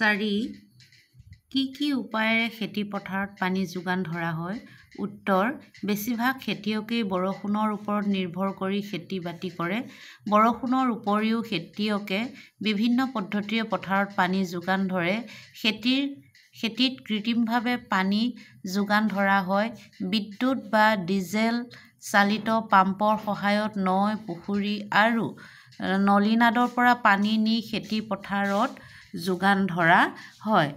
4, কি কি উপায়েৰে খেতি পথাৰত পানী যোগান ধৰা হয়? উত্তৰ, বেছিভাগ খেতিয়কেই বৰষুণৰ ওপৰত নিৰ্ভৰ কৰি খেতি বাতি কৰে। বৰষুণৰ উপৰিও খেতিয়কে বিভিন্ন পদ্ধতিৰে পথাৰত পানী যোগান ধৰে। খেতিত কৃত্ৰিমভাৱে পানী যোগান ধৰা হয়। বিদ্যুৎ বা ডিজেল চালিত পাম্পৰ সহায়ত নৈ, পুখুৰী আৰু নলীনাদৰ পৰা পানী নি খেতি পথাৰত যোগান ধৰা হয়।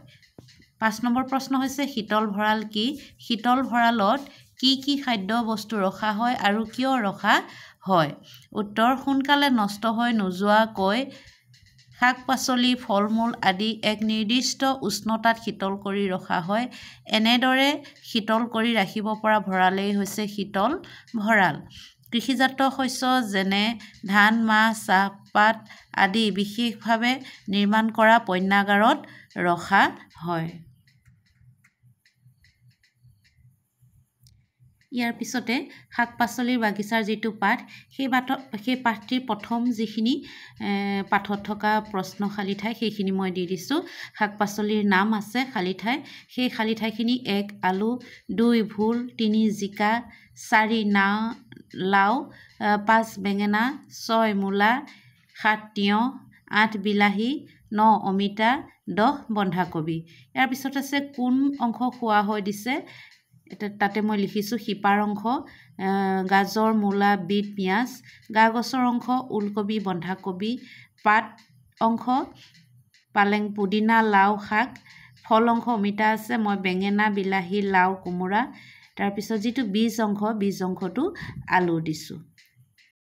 5 নম্বৰ প্ৰশ্ন হৈছে শীতল ভঁৰাল কি? শীতল ভঁৰালত কি কি খাদ্য বস্তু ৰখা হয় আৰু কিয় ৰখা হয়? উত্তৰ, সোনকালে নষ্ট হৈ নোযোৱাকৈ শাক পাচলি, ফল মূল আদি এক নিৰ্দিষ্ট উষ্ণতাত শীতল কৰি ৰখা হয়। এনেদৰে শীতল কৰি ৰাখিব পৰা ভঁৰালেই হৈছে শীতল ভঁৰাল। কৃষিজাত শস্য যেনে ধান, মাহ, চাহপাত আদি বিশেষভাৱে নিৰ্মাণ কৰা পণ্যাগাৰত ৰখা হয়। ইয়াৰ পিছতে শাক পাচলিৰ বাগিচাৰ যিটো পাঠ, সেই পাঠটিৰ প্ৰথম যিখিনি পাঠত থকা প্ৰশ্ন খালী ঠাই, সেইখিনি মই দি দিছোঁ। শাক পাচলিৰ নাম আছে খালী ঠাই, সেই খালী ঠাইখিনি 1 আলু, 2 ভোল, 3 জিকা, 4 লাও, 5 বেঙেনা, 6 মূলা, 7 তিয়ঁহ, 8 বিলাহী, 9 অমিতা, 10 বন্ধাকবি। ইয়াৰ পিছত আছে কোন অংশ খোৱা হৈ দিছে, তাতে মই লিখিছোঁ শিপাৰ অংশ গাজৰ, মূলা, বিট, পিঁয়াজ, গা গছৰ অংশ ওলকবি, বন্ধাকবি, পাত অংশ পালেং, পুদিনা, লাও শাক, ফল অংশ অমিতা আছে, মই বেঙেনা, বিলাহী, লাও, কোমোৰা। তাৰপিছত যিটো বীজ অংশ, বীজ অংশটো আলু দিছোঁ।